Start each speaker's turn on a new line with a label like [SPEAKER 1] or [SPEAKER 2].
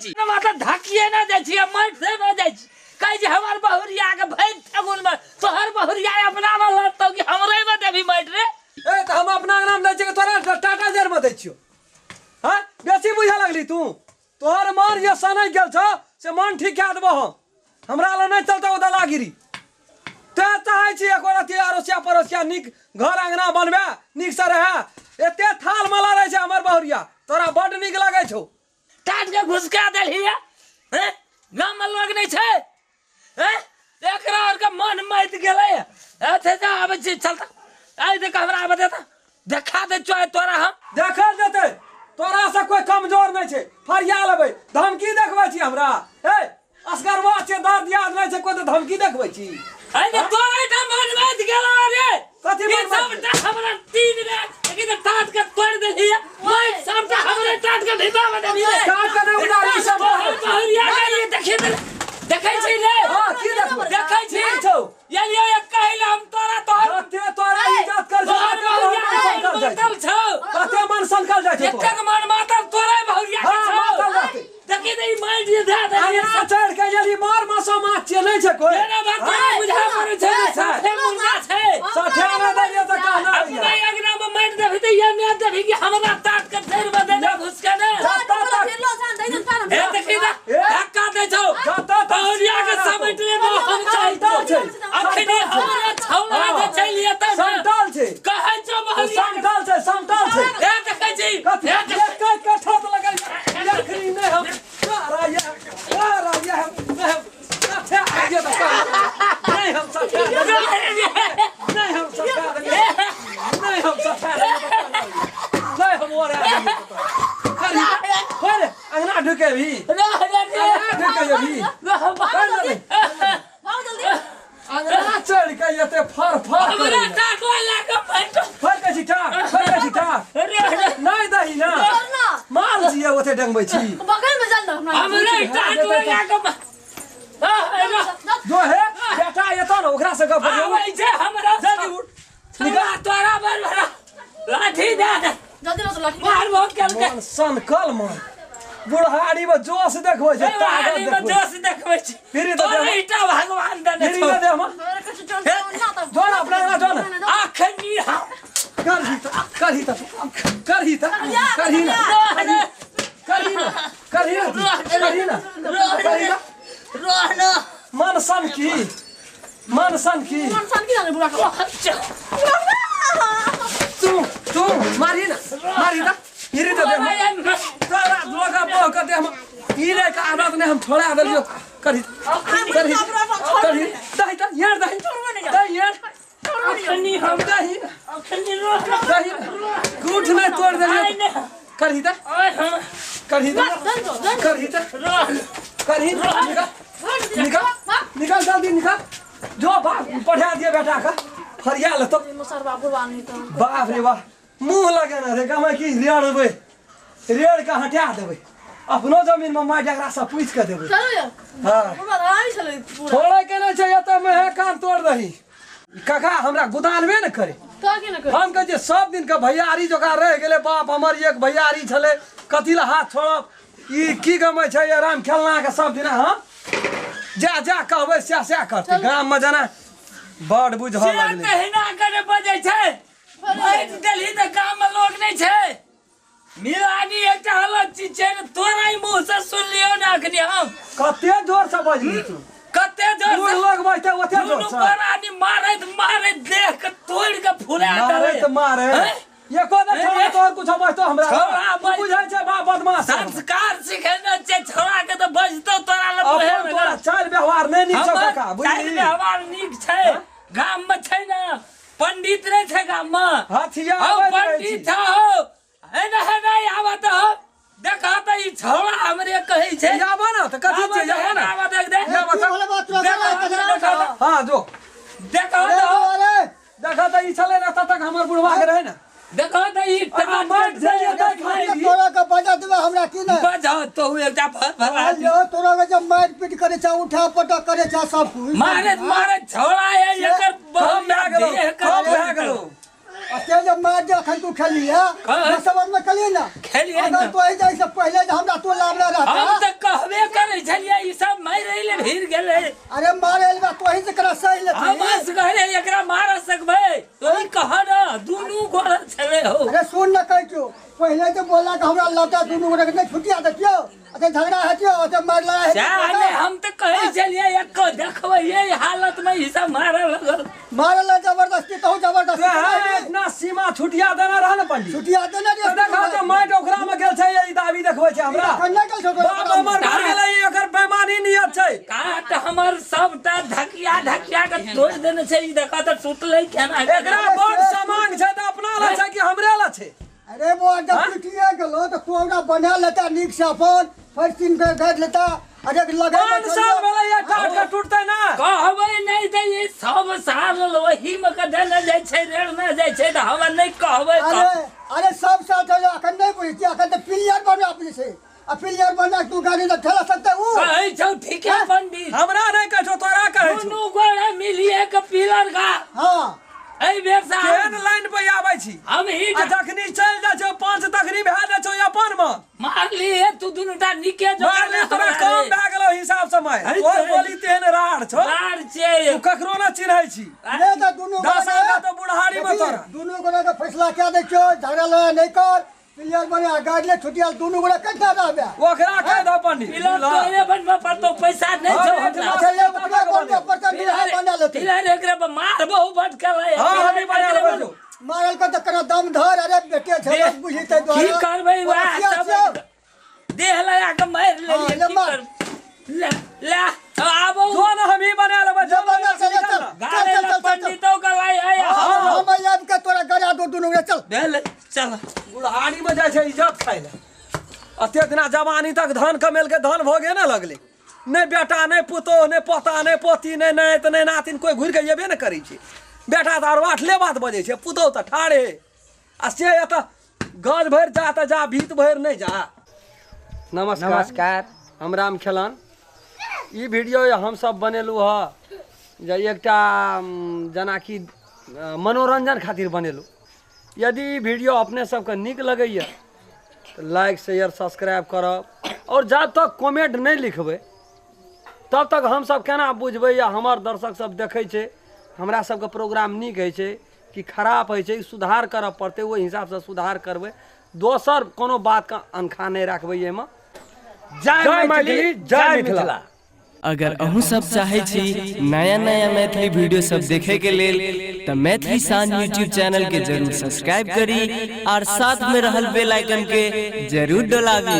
[SPEAKER 1] छी माता धकिए ना जाइ छी माटि से ना जाइ छी कहै छै हमर बहुरिया के भरि ठगुन में तोहर बहुरिया अपना में लड़तौ कि हमरे में देबी माटि रे
[SPEAKER 2] ए तऽ हम अपना अंगना में दै छियै कि तोरा टाटा जर में दै छियौ हँ बेसी बुझऽ लगली तू तोहर मन जे सनकि गेल छौ से मन ठीक कए देबो हम हमरा लग नहि चलतौ ओ दलागिरी तैं चाहै छी एको रत्ती अड़ोसिया पड़ोसिया नीक घर अंगना बनबै नीकसँ रहै एते थाल माला रहै छै हमर बहुरिया तोरा बड्ड नीक लगै छौ
[SPEAKER 1] टाट के घुसका देलही हैं गाम में लोग नहीं छै हैं एकरा और के मन माइत गेलै अच्छा जा आबै छी चलता आइ देख हमरा आबै देता देखा दे चो तोरा हम
[SPEAKER 2] देखल जेतै तोरा से कोई कमजोर नहीं छै फरिया लेबै धमकी देखबै छी हमरा ए असगरवा छै दर्द याद नहीं छै कोई तऽ धमकी देखबै छी
[SPEAKER 1] अरे ने तोरा एटा मन माइत गेलो रे
[SPEAKER 2] कथी
[SPEAKER 1] ई
[SPEAKER 2] मन माइत
[SPEAKER 1] सबटा हमरा तीन रे लेकिन टाट के तोड़ देलही मैं सबटा हमरे टाट के भीतर में देलही
[SPEAKER 2] टाट के नहि उजाड़ी सब
[SPEAKER 1] तोहर बहुरिया के ई देखी दे देखै छी रे
[SPEAKER 2] हाँ की देखबै
[SPEAKER 1] देखै छी
[SPEAKER 2] की छौ
[SPEAKER 1] ये लियो एक कहै हम तोरा तोहर
[SPEAKER 2] जते तोरा इज्जत कर छै
[SPEAKER 1] तोहर
[SPEAKER 2] तते तोहर
[SPEAKER 1] बहुरिया
[SPEAKER 2] मन सनकल
[SPEAKER 1] के
[SPEAKER 2] जाइ
[SPEAKER 1] मातल
[SPEAKER 2] छै
[SPEAKER 1] छौ
[SPEAKER 2] तते मन सनकल जाइ छै तोहर
[SPEAKER 1] एतेक मन मातल तोरा बहुरिया के
[SPEAKER 2] हाँ
[SPEAKER 1] छौ
[SPEAKER 2] मातल रहतै
[SPEAKER 1] देखी दे ई मारि जे दे दे
[SPEAKER 2] अंगना चढ़ के गेली मार मासो माछ छियै नहि छै कोई
[SPEAKER 1] मेरा बात तोरा बुझा पड़ै छै जे साफे मुर्गा छै
[SPEAKER 2] साठे आना दैया तऽ कहना
[SPEAKER 1] अपना अंगना में मारि देबही तऽ ये नहि देबही कि हमरा ताट के जड़ि में दे दे घुस के ने हे देखी ने धक्का दै छौ
[SPEAKER 2] जतऽ तक
[SPEAKER 1] बहुरिया के समेट लेबो हम चाहै
[SPEAKER 2] समतल
[SPEAKER 1] छौ
[SPEAKER 2] छै
[SPEAKER 1] अखनी हमरा छौड़ा जे चलि एतै ने
[SPEAKER 2] समतल छै
[SPEAKER 1] कहै छौ बहुरिया के
[SPEAKER 2] समतल छै समतल छै
[SPEAKER 1] हे देखै छी
[SPEAKER 2] कथी
[SPEAKER 1] हे देखै
[SPEAKER 2] एक कट्ठा तऽ लगल अखनी नहि हम तारा ये तारा ये हम नहि हम साठे आइए तऽ नहि हम सठा देलियै नहि हम सठा देलियै नहि हम सठा देलियै नहि हम ओरा देलियै करही अरे अंगना ढुकेबही अंगना ढुकेबही कर देबै अंगना चढ़ि के एते फर फर
[SPEAKER 1] हमरा
[SPEAKER 2] करैया।
[SPEAKER 1] टाटवा लए के पैंट
[SPEAKER 2] फर के छी ठाक फर के छी ठाक नहि दही ना माल छियै ओते डंगबै छी
[SPEAKER 1] हमरा टाटवा लए के
[SPEAKER 2] जो हे बेटा एतौ ने ओकरा से गप करियौ
[SPEAKER 1] आबै छै हमरा
[SPEAKER 2] जल्दी उठ
[SPEAKER 1] निकाल तोरा बर बड़ा लाठी दे दे मार बहुत केलकै
[SPEAKER 2] मन सनकल मन बुढ़ारी में जोश देखबै छै ताकत
[SPEAKER 1] बुढ़ारी में
[SPEAKER 2] देखबै
[SPEAKER 1] जोश देखबै छी
[SPEAKER 2] फिरी दे
[SPEAKER 1] तोरा
[SPEAKER 2] दे
[SPEAKER 1] ईटा भगवान देने
[SPEAKER 2] फिरी
[SPEAKER 1] छौ
[SPEAKER 2] दे दे हम जो ना अपना अंगना जो ना
[SPEAKER 1] अखनी हम
[SPEAKER 2] करही त करही त करही त करही ना करही ना करही ना करही ना करही ना
[SPEAKER 1] रोहना
[SPEAKER 2] मन सनकी मन सनकी तू तू मारी ना मारी ना फिरी दे दे हम तोरा लोगा बह के दे हम ई रे के आदत ने हम छोड़ा देलियो करही करही करही दही त यार दही दही यार
[SPEAKER 1] अखनी हम
[SPEAKER 2] दही
[SPEAKER 1] अखनी रोहना
[SPEAKER 2] दही गुठ नहीं तोड़ देलियो करही त
[SPEAKER 1] ओए हम
[SPEAKER 2] करही त करही त
[SPEAKER 1] रोहना
[SPEAKER 2] करही निकल निकल निकल जल्दी निकल जो बाप पढ़ा दिए बेटा का फरिया लेतो बाप रे बाप मुंह लगेना रे गामे की रेड़बै रेड़ के हटा देबै अपनो जमीन में माटि एकरा से पूछि के देबै हाँ छोड़े के नहि छै एतऽ में हे कान तोड़ दही काका हमरा गुदानबे ने करे हम कहै छियै सब दिन के भैयारी जोका रहि गेलै बाप हमर एक भैयारी छलै कथी लए हाथ छोड़ब ई की गमै छै ये राम खेलना के सब दिना हम जा जा कहबै सएह सएह करतै गाम में जेना बड़ बुझऽ
[SPEAKER 1] से
[SPEAKER 2] लगलै
[SPEAKER 1] तहिना करे बजै छै मारि देलही तऽ गाम में लोग नहि छै मिलानी एकटा अलग चीज छै ने तोरा ही मुंह से सुनलियौ ने अखनी हम
[SPEAKER 2] कते जोर से बजली तू
[SPEAKER 1] कते जोर
[SPEAKER 2] बूढ़
[SPEAKER 1] से
[SPEAKER 2] लोग बजते ओते जोर
[SPEAKER 1] दुनू
[SPEAKER 2] से
[SPEAKER 1] प्राणी मारैत मारैत देह के तोड़ के फुला
[SPEAKER 2] मारे
[SPEAKER 1] देबै
[SPEAKER 2] तऽ मारे
[SPEAKER 1] हैं?
[SPEAKER 2] एको दिन छोड़ा तोहर कुछो बजतो हमरा
[SPEAKER 1] छोड़ा
[SPEAKER 2] तू बुझै छै बा बदमाश है।
[SPEAKER 1] संस्कार सिखेने छै छोड़ा के तऽ बजतौ तोरा लग
[SPEAKER 2] अपन
[SPEAKER 1] उहे में
[SPEAKER 2] तोरा चाल व्यवहार नहि नीक छौ
[SPEAKER 1] हमर
[SPEAKER 2] काका
[SPEAKER 1] चालि
[SPEAKER 2] बुझली
[SPEAKER 1] व्यवहार नीक छै गाम में छै ने पंडित नहि छै गाम में
[SPEAKER 2] हथिया
[SPEAKER 1] हौ
[SPEAKER 2] आबैत रहै छी।
[SPEAKER 1] पंडित हौ हे ने हे नहि आबत हौ देखा तऽ ई छौड़ा हमरे कहै छै
[SPEAKER 2] आबऽ ने तऽ कथी
[SPEAKER 1] आबऽ
[SPEAKER 2] छै
[SPEAKER 1] तऽ
[SPEAKER 2] आबऽ ने
[SPEAKER 1] आबऽ देख दे
[SPEAKER 2] आबऽ तऽ।
[SPEAKER 1] देखा देखा
[SPEAKER 2] हाँ जो
[SPEAKER 1] देखा तऽ हौ
[SPEAKER 2] अरे देखा तऽ ई छलै ने तब तक हमर बुढ़वा के रहै ने
[SPEAKER 1] देखा तऽ ई
[SPEAKER 2] अरे मारि झेलियै तऽ खाली।
[SPEAKER 3] तोरा के बजा देबे हमरा की नहि
[SPEAKER 1] बजाओ तो एकटा फर फरा
[SPEAKER 3] जो तोरा के जब मारि पीट करे छै उठा पटक करे छै सब कुछ
[SPEAKER 1] मारे मारे छौड़ा है एकर
[SPEAKER 2] कम भए गेलौ
[SPEAKER 1] देह
[SPEAKER 2] कम
[SPEAKER 1] के
[SPEAKER 2] भए गेलौ
[SPEAKER 3] ते जे मार जे अखन तू खेली है
[SPEAKER 1] कहाँ?
[SPEAKER 3] समझ में कलिए ना
[SPEAKER 1] खेलियै
[SPEAKER 3] अगर
[SPEAKER 1] ना।
[SPEAKER 3] तो एहि जाइ से पहिले जे हमरा तू लावला
[SPEAKER 1] हम
[SPEAKER 3] रहता
[SPEAKER 1] तऽ कहबे करै छलियै ई सब मारि ले भीड़ गेलै
[SPEAKER 3] अरे मारे बा तोही से करा सही
[SPEAKER 1] हम
[SPEAKER 3] लेती
[SPEAKER 1] असगरे एकरा मार सकबै तोही कह न दुनू गोरा छलै हो
[SPEAKER 3] अरे सुन न कहै छियौ पहिले जे बोला के हमरा लटा दुनू गोरे के नहि छुटिया दैतियौ अते झगड़ा हेतियौ अते मार लड़ा
[SPEAKER 1] सएह ने
[SPEAKER 3] हेतियौ
[SPEAKER 1] हम तऽ कहै छलियै एक देखबै ये हालत में ई सब मारऽ लगल
[SPEAKER 3] मारल जबरदस्ती तहु जबरदस्ती
[SPEAKER 2] तें इतना सीमा छुटिया देना रह ने पंडित
[SPEAKER 3] छुटिया देने
[SPEAKER 2] तऽ देखा तऽ माटि ओकरा में गेल छै ई दाबी देखबै छै हमरा
[SPEAKER 3] कन्या गेल छौ तोरा
[SPEAKER 2] बाप हमर भर गेलै ई एकर बेमानी नियत छै
[SPEAKER 1] काट हमर सबटा धकिया धकिया के तोड़ि देने छै ई देखा तऽ टूटलै केना
[SPEAKER 2] एकरा बड़ सामान छै तऽ अपना ला छै कि हमरे ला छै
[SPEAKER 3] अरे बौआ जब टूटिए गेलो तऽ तू ओकरा बना लेता नीक से अपन फर्स्ट दिन के गाड़ि लेता अरे लगे
[SPEAKER 2] 5 साल भेलै ये काट के टूटतै ना
[SPEAKER 1] कहबै नहि तऽ ई सब साल ओही मे के देने जाइ छै रेड़ने जाइ छै तऽ हमरा नहि कहबै
[SPEAKER 3] अरे अरे सब साल छै अखन नहि बुझै छियै अखन तऽ पिलियर बनबा पड़ै छै आ पिलियर बना के तू गाड़ी तऽ ठेला सकते उ
[SPEAKER 1] कहै छौ ठीके पंडित
[SPEAKER 2] हमरा नहि कहै छौ तोरा कहै छौ
[SPEAKER 1] दुनू गोरे मिलिए के पिलर गा
[SPEAKER 3] हाँ
[SPEAKER 1] एहि बेर से
[SPEAKER 2] केहन लाइन पे आबै छी
[SPEAKER 1] हम ही
[SPEAKER 2] आ जखनी चलि जाइ छौ पाँच तखनी भए जाइ छौ अपन मे
[SPEAKER 1] मारली हे तू दुनू टा नीके जो
[SPEAKER 2] मारली तोरा कम भए गेलौ हिसाब समय
[SPEAKER 1] अरे
[SPEAKER 2] तोर
[SPEAKER 1] तोरे-
[SPEAKER 2] बोली तेहन राड़ छौ
[SPEAKER 1] मार छै
[SPEAKER 2] तू ककरो न चिन्है छी
[SPEAKER 3] नहि तऽ दुनू
[SPEAKER 2] 10
[SPEAKER 3] गोरा
[SPEAKER 2] आना तऽ बुढ़ारी मे तोरा
[SPEAKER 3] दुनू गोरा के फैसला कए दै छियौ झगड़ा लड़ाइ नहि कर पिलियर बना गाड़ी ले छुटिया दुनू गोरा कतना रहबे
[SPEAKER 2] ओकरा कहि दह पंडित
[SPEAKER 1] पिलर तोरे बनबऽ पड़तौ पैसा नहि छौ
[SPEAKER 2] हाँ,
[SPEAKER 1] हमरा
[SPEAKER 3] अच्छा ले ओकरा बनबे पड़तै बिहार बना लेतै
[SPEAKER 1] पिलर एकरा पर मारबो भटकल है
[SPEAKER 2] हाँ हमी बना लेबै जो।
[SPEAKER 3] मारल के तऽ कना दम धर अरे बेटे छै बुझितै
[SPEAKER 1] की करबै वएह सब देह लगा के मारि
[SPEAKER 3] हाँ,
[SPEAKER 1] लेलियै
[SPEAKER 3] ले
[SPEAKER 1] की
[SPEAKER 3] मार।
[SPEAKER 1] करबै ले ले आबो
[SPEAKER 2] जो न हमही बना लेबै
[SPEAKER 3] जो बना चल चल चल
[SPEAKER 1] गाड़े
[SPEAKER 3] चल
[SPEAKER 1] ला
[SPEAKER 3] चल चल
[SPEAKER 1] पंडितो के लाई है
[SPEAKER 3] हम आबि के तोरा गड़ा दो दुनू रे चल
[SPEAKER 1] भेल चल
[SPEAKER 2] बुढ़ारी में जाइ छै इज्जत खाइ लए अते दिना जवानी तक धन कमेलकै धन भोगे ने लगलै नहि बेटा नहि पुतोह नहि पोता नहि पोती नहि नाति नहि नातिन कोइ घुरि कऽ अयबे नहि करै छै बेटा तऽ आरो आठले बात बजै छै पुतोह तऽ ठाढ़े आ से एतऽ गज भरि जा तऽ जा भीत भरि नहि जा नमस्कार
[SPEAKER 4] नमस्कार
[SPEAKER 2] हम राम खेलन ई वीडियो हमसब बनेलहुँ हँ जे एकटा जेनाकि मनोरञ्जन खातिर बनेलहुँ यदि ई वीडियो अपने सबके नीक लगैए तऽ लाइक शेयर सब्सक्राइब करब आओर जब तक कमेंट नहि लिखबै तब तक हमसब केना बुझबै या हमर दर्शक सब देखै छै हमरा सबके प्रोग्राम नीक होइ छै कि खराब होइ छै सुधार करऽ पड़तै ओहि हिसाबसँ सुधार करबै दोसर कोनो बातके अनखा नहि राखबै एहिमे
[SPEAKER 4] जय मैथिली जय मिथिला
[SPEAKER 5] अगर अहूँ सब चाहै छी नया नया मैथिली वीडियो सब देखे के लेल तऽ मैथिली शान यूट्यूब चैनल के जरूर सब्सक्राइब करी और साथ में रहल बेल आइकन के जरूर डोलाबी।